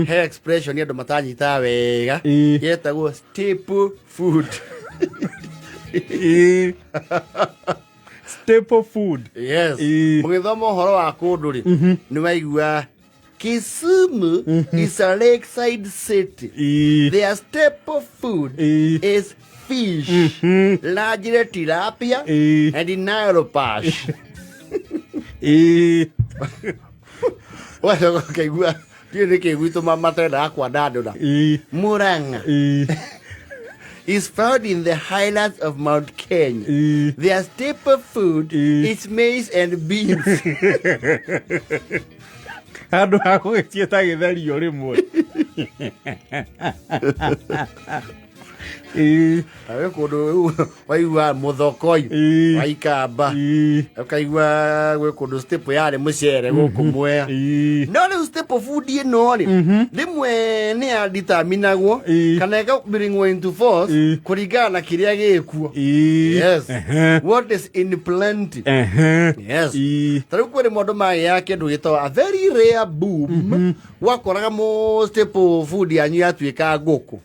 He expression andũ matanyitaga wega yetagwo staple food. Ĩĩ. Staple food. Yes. Mũgĩthoma ũhoro wa kũndũ rĩ, nĩ waigua Kisumu is a lakeside city. Their staple food is fish, largely tilapia and Nile perch. Wacoka ũkaigua ndiũĩ nĩkĩ gwitũ matendaga kwandandũra. Murang'a is found in the highlands of Mount Kenya. Their staple food is maize and beans. Handũ ha gũgĩciĩta gĩtherio rĩmwe. Nawe kũndũ rĩu waigua mũthokoi wa ikamba, ũkaigua gwĩ kũndũ staple yarĩ mũcere gũkũ Mwea. No rĩu staple food ĩno rĩ, rĩmwe nĩ yaditaminagwo kana ĩkabringwo into force kũringana na kĩrĩa gĩkuo. Yes. What is in plenty. Yes. Ta rĩu kwĩ rĩmwe andũ magĩaga kĩndũ gĩtagwo a very rare boom, wakoraga mũ staple food yanyu yatuĩka ngũkũ.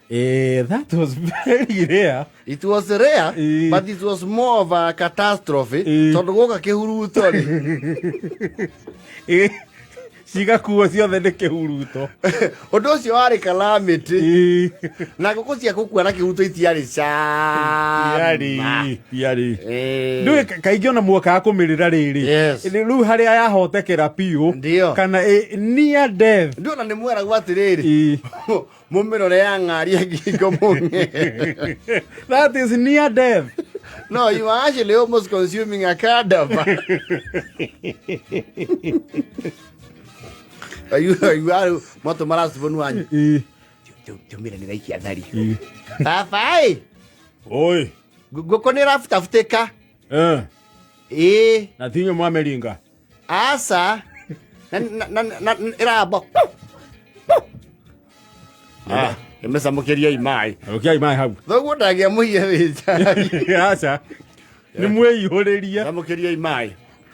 That was very rare. It was rare, but it was more of a catastrophe. Tondũ gwoka kĩhuruto rĩ, Cigakuo ciothe nĩ kĩhuruto. Ũndũ ũcio warĩ calamity. Na ngũkũ cia gũkua na kĩhuruto itiarĩ cama. Iarĩ iarĩ. Ndũĩ kaingĩ ona muokaga kũmĩrĩra rĩrĩ. Rĩu harĩa yahotekera biũ kana near death. Ndio, na nĩ mweragwo atĩrĩrĩ, mũmĩrore ya ng'aria ngingo mũng'e. That is near death. No, you are actually almost consuming a cadaver. You are moto maracibonu wanyu. Tumire nĩ raikia thari. Baba ĩ, Oi. Ngũkũ nĩ ĩrabutabutĩka. Ĩĩ. Na tinyo mwameringa. Aca. Na ĩramba. Ah. Nĩmĩcamũkĩriei maĩ. Ũkiai maĩ hau. Thoguo ndangĩamũiye wĩca. Aca. Nĩ mwĩihũrĩrie. Camũkĩriei maĩ.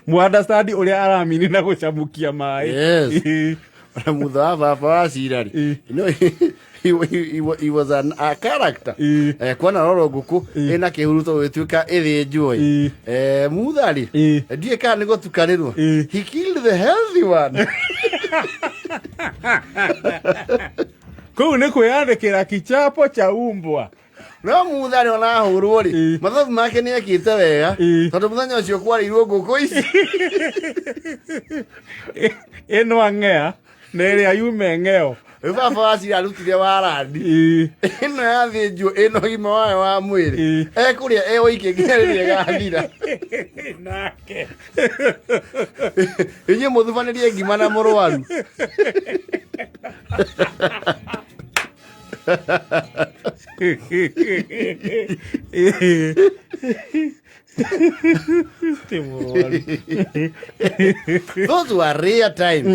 Mu understand ũrĩa aramini na gũcamũkia maĩ. Yes. Ona mutha wa baba wa cira rĩ, he was a character. Kuona roro ngũkũ ĩna kĩhuruto gũgĩtuĩka ĩthĩnjwo ĩ. Mutha rĩ, ndiũĩ kana nĩ gũtukanĩrwo. He killed the healthy one. Kũu nĩ kwĩyandĩkĩra kichapo cha umbwa. No mutha rĩ, ona ahũrwo rĩ, mathabu make nĩ ekĩte wega, tondũ mũthenya ũcio kwarĩirwo ngũkũ ici. Ĩno ang'ea na ĩrĩa yume ng'eo. Rĩu baba wa cira arutire warandi. Ĩno yathĩnjwo ĩno ũgima wayo wa mwĩrĩ. Ekũrĩa e oike nginya rĩrĩa ĩgathira. Nake. Inyuĩ mũthubanĩrie ngima na mũrwaru. Ti mũrwaru. Those were rare times.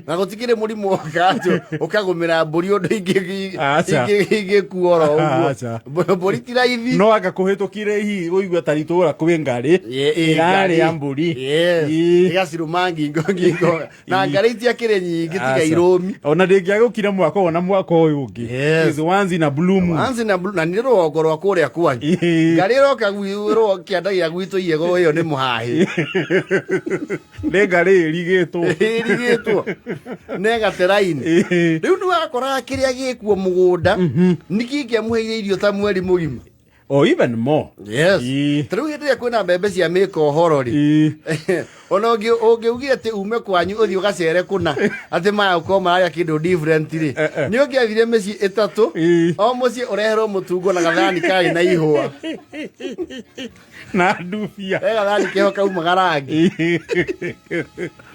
Na gũtikĩrĩ mũrimũ woka atĩ ũkagũmĩra mbũri ũndũ Aca. ingĩkua oro ũguo. Aca. Mbũri ti raithi. No anga kũhĩtũkire hihi ũigua ta itũra kwĩ ngarĩ ĩrarĩa mbũri. Yes. Ĩgacirũma ngingo ngingo na ngarĩ itiakĩrĩ nyingĩ tiga Aca. irũmi. Ona ndĩngĩagũkire mwaka ũyũ na mwaka ũyũ ũngĩ. Is once in a blue moon. Once in a blue, na nĩ rũgongo rwa kũrĩa kwanyu. Ngarĩ ĩroka kĩanda gĩa gwitũ iego ĩyo nĩ mũhahĩ. Nĩ ngarĩ ĩrigĩtwo. Ĩrigĩtwo na ĩgate raini. Rĩu nĩ wakoraga kĩrĩa gĩkuo mũgũnda nĩ kĩngĩamũheire irio ta mweri mũgima. Or even more. Yes. Ta rĩu hĩndĩ ĩrĩa kwĩna mbembe cia mĩkohoro rĩ, ona ũngĩugire atĩ ume kwanyu ũthiĩ ũgacere kũna atĩ maya ũkorwo mararĩa kĩndũ different rĩ, nĩ ũngĩathire mĩciĩ 3, o mũciĩ ũreherwo mũtungo na gathani karĩ na ihũa. Na ndubia. He gathani keho kaumaga rangi.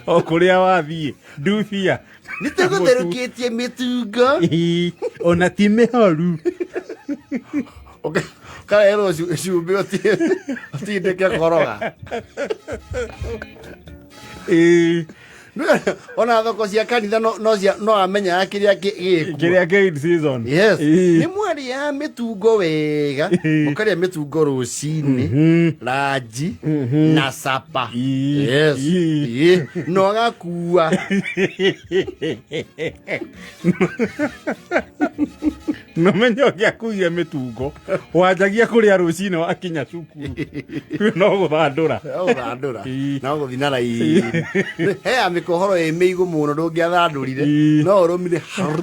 O kũrĩa wathiĩ ndubia. Nĩ tũgũtherũkĩtie mĩtungo. Ona ti mĩhoru. Ũkareherwo cumbĩ ũtindĩke koroga. Ona thoko cia kanitha no amenyaga kĩrĩa gĩkuo. Kĩrĩa kĩ in season. Yes. Ĩĩ. Nĩ mwarĩa mĩtungo wega. Mũkarĩa mĩtungo rũcinĩ, ranji na sapa. Ĩĩ. Yes. Ĩĩ. Ĩĩ. Na ũgakua. Nomenye ũngĩakuire mĩtungo wanjagia kũrĩa rũcinĩ wakinya cukuru no gũthandũra. No gũthandũra. Ĩĩ. No gũthiĩ na raini. He ya mĩkohoro ĩ mĩigũ mũno ndũngĩathandũrire. Ĩĩ. No ũrũmire harr.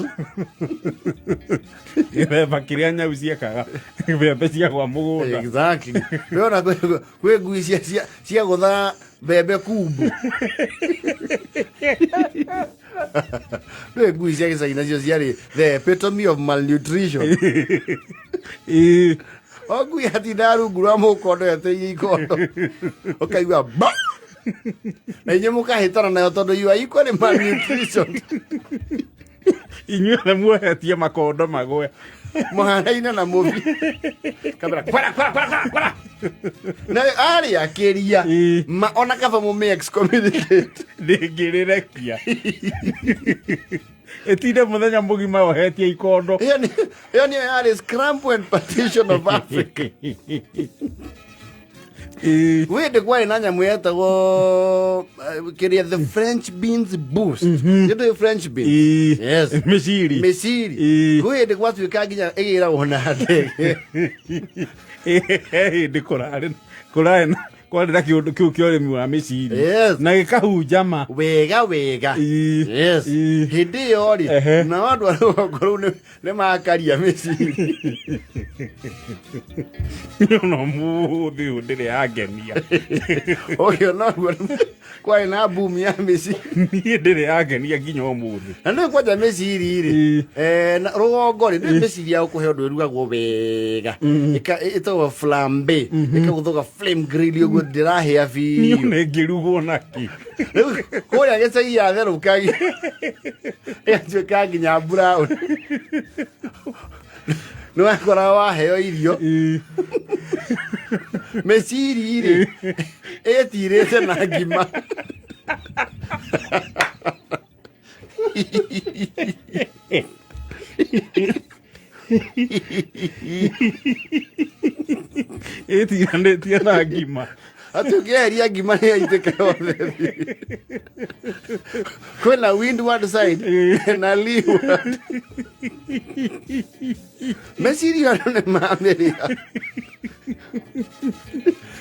Gĩthemba kĩrĩa nyau ciekaga mbembe ciagwa mũgũnda. Exactly. Ndĩrona kwĩ ngui cia gũtha mbembe kumbu. Kwĩ ngui cia gĩcagi nacio ciarĩ the epitome of malnutrition. Ĩĩ. O ngui yatindaga rungu rwa mũkondo yeteire ikondo. Ũkaigua ba. Na inyuĩ mũkahĩtana nayo tondũ you are equally malnutrition. Inyuothe muohetie makondo magwe. Mũhanaine na mũbi. Kamera kwara kwara kwara kwara kwara. Na arĩ akĩria. Ĩĩ. Ma ona kaba mũmĩ excommunicate. Ndĩngĩrĩrekia ĩtinde mũthenya mũgima ohetie ikondo. Ĩyo nĩyo yarĩ scramble and partition of Africa. Ĩĩ. Gwĩ hĩndĩ kwarĩ na nyamũ yetagwo kĩrĩa the French beans boost. Nĩ French beans? Ĩĩ. Yes. Mĩciri. Mĩciri. Ĩĩ. Gwĩ hĩndĩ gwatuĩka nginya ĩgĩragwo na ndege. He hĩndĩ kũrarĩ kwarĩ na kĩũndũ kĩu kĩa ũrĩmi wa mĩciri. Yes. Na gĩkahunjama. Wega wega. Ĩĩ. Yes. Ĩĩ. Hĩndĩ ĩyo rĩ, Ehe. nao andũ a rũgongo rũu nĩ makaria mĩciri. Ona ũmũthĩ ũyũ ndĩrĩ yangenia. Ũkĩona ũguo kwarĩ na boom ya mĩciri. Niĩ ndĩrĩ yangenia nginya ũmũthĩ. Na nĩ kwanja mĩciri rĩ, Ĩĩ. na rũgongo rĩ, nĩ mĩciri ya gũkũhe ũndũ ĩrugagwo wega. Ĩtagwo flambe. Ĩkagũthũka flame grill ũguo ndĩrahĩa Niĩ biũ. ona ĩngĩrugwo nakĩ? Rĩu kũrĩa gĩcagi yatherũkagia ĩgatuĩka nginya brown. Nĩ wakora waheo irio. Ĩĩ. Mĩciri rĩ, ĩtirĩte na ngima. Ĩtiganĩtie na ngima. Atĩ ũngĩeheria ngima nĩ yaitĩka yothe thĩ. Kwĩna windward side na leeward. Meciria andũ nĩ mamĩrĩa.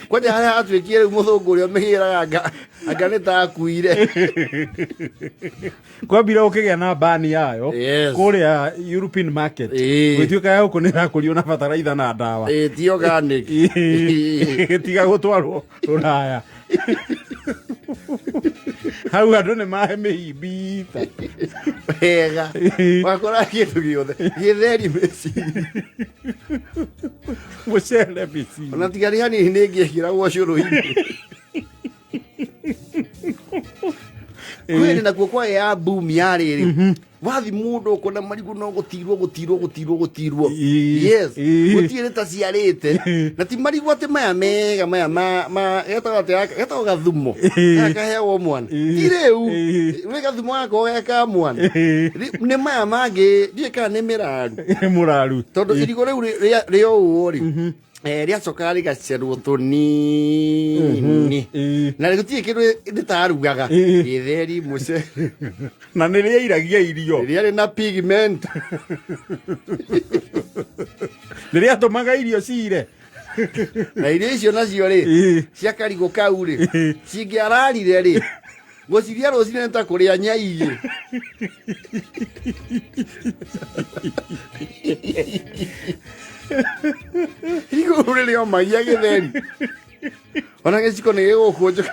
Kwanja harĩa hatuĩkire rĩu mũthũngũ ũrĩa ũmĩhĩraga anga nĩ ta akuire. Kwambire ũkĩgĩa na bani yayo Yes. kũrĩa European market. Ĩĩ. Gwĩtuĩka ya gũkũ nĩ ĩrakũrio na bataraitha na ndawa. Ĩĩ, ti organic. Ĩtiga gũtwarwo rũraya. Hau andũ nĩ mahe mĩhimbita. Wega. Wakora kĩndũ gĩothe gĩtheri mĩciri. Mũcere mĩciri. Ona tiga nĩ hanini nĩ ĩngĩekĩragwo cũrũ-inĩ. Kwĩrĩ nakuo kwa ya boom ya rĩrĩ, wathi mũndũ ũkona marigũ no gũtirwo gũtirwo gũtirwo gũtirwo. Ĩĩ. Yes. Ĩĩ. Gũtirĩ rĩtaciarĩte. Na ti marigũ atĩ maya mega maya ma getagwo atĩa, getagwo gathumo. Ĩĩ. Gaka kaheagwo mwana. Ĩĩ. Ti rĩu. Ĩĩ. Wĩ gathumo gako ge ka mwana. Ĩĩ. Nĩ maya mangĩ ndiũĩ kana nĩ mĩraru. Mũraru. Tondũ irigũ rĩu rĩoũo rĩ, rĩacokaga rĩgacerwo tũnini. Ĩĩ. Na gũtirĩ kĩndũ rĩtarugaga. Ĩĩ. Gĩtheri, mũcere. Na nĩ rĩairagia irio. Rĩarĩ na pigment. Nĩ rĩatũmaga irio cire. Na irio icio nacio rĩ, Ĩĩ. cia karigũ kau rĩ, Ĩĩ. cingĩararire rĩ, gũciria rũcinĩ nĩ ta kũrĩa nyaiĩ. Irigũ rĩu rĩomagia gĩtheri. Ona gĩciko nĩ gĩgũkũnjũka.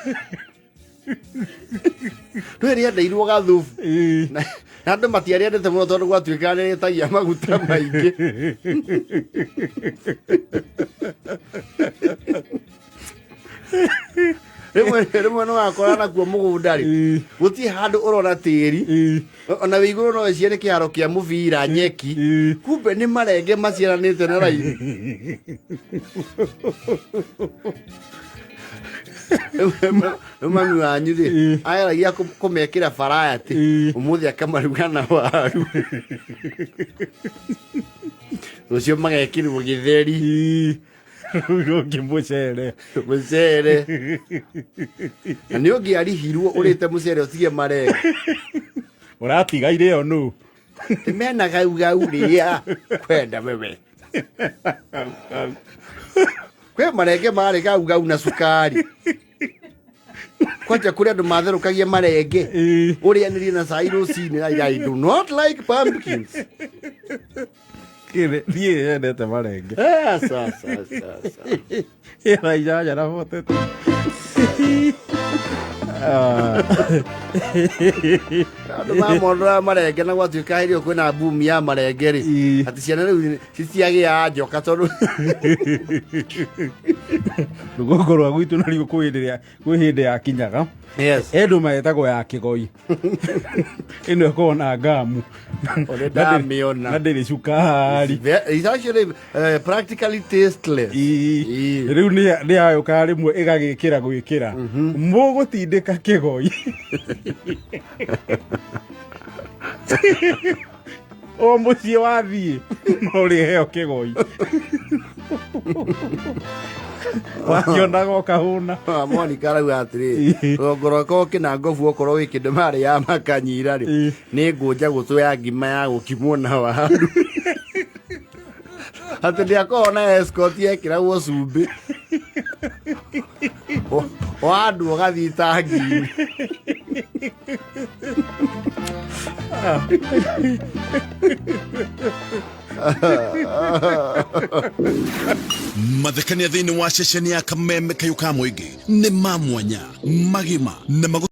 Rĩu rĩendeirwo gathubu. Ĩĩ. Na andũ matiarĩendete mũno tondũ gwatuĩkaga nĩ rĩtagia maguta maingĩ. Rĩmwe nĩ wakora nakuo mũgũnda rĩ, Ĩĩ. gũtirĩ handũ ũrona tĩri. Ĩĩ. Ona wĩ igũrũ no wĩcirie nĩ kĩharo kĩa mũbira nyeki. Ĩĩ. Kumbe nĩ marenge maciaranĩte na raini. Rĩu mami wanyu rĩ, ageragia kũmekĩra variety. Ũmũthĩ akamaruga na waru, rũciũ magekĩrwo gĩtheri. Rĩu ũngĩ mũcere. Mũcere, na nĩ ũngĩarihirwo ũrĩte mũcere ũtige marenge. Ũratiga irĩo nũ? Ti mena gau gau rĩa kwenda wewe. Kwĩ marenge marĩ gau gau na cukari. Kwanja kũrĩ andũ matherũkagia marenge ũrĩanĩrie na cai rũcinĩ. I do not like pumpkins. Kĩrĩ niĩ yendete marenge. Sa, sa, sa, sa. Ĩra 8:42. Andũ mamondora marenge na gwatuĩka hĩndĩ ĩyo kwĩna boom ya marenge rĩ, atĩ ciana rĩu citiagĩaga njoka tondũ Rũgongo rwa gwitũ naruo kwĩ hĩndĩ yakinyaga endũ metagwo ya kĩgoi, ĩno ĩkoragwo na ngamu. Ũrĩa ndamĩona. Na ndĩrĩ cukari. It's actually practically tasteless. Rĩu nĩ yayũkaga rĩmwe ĩgagĩkĩra gwĩkĩra mũgũtindĩka kĩgoi o mũciĩ wathiĩ no ũrĩheo kĩgoi, wakĩonaga ũkahũna. Monica arauga atĩrĩ, rũgongo rwakwa ũkĩna ngobu okorwo wĩ kĩndũ marĩ ya makanyira rĩ, nĩ ngũnja gũtũ ya ngima ya gũkimwo na waru, atĩ ndĩakorwo na escort yekĩragwo cumbĩ wa andũ ũgathiĩ tangi-inĩ. Mathekania thĩinĩ wa ceceni ya Kameme Kayũ ka Mũingĩ nĩ ma mwanya magima na magũ.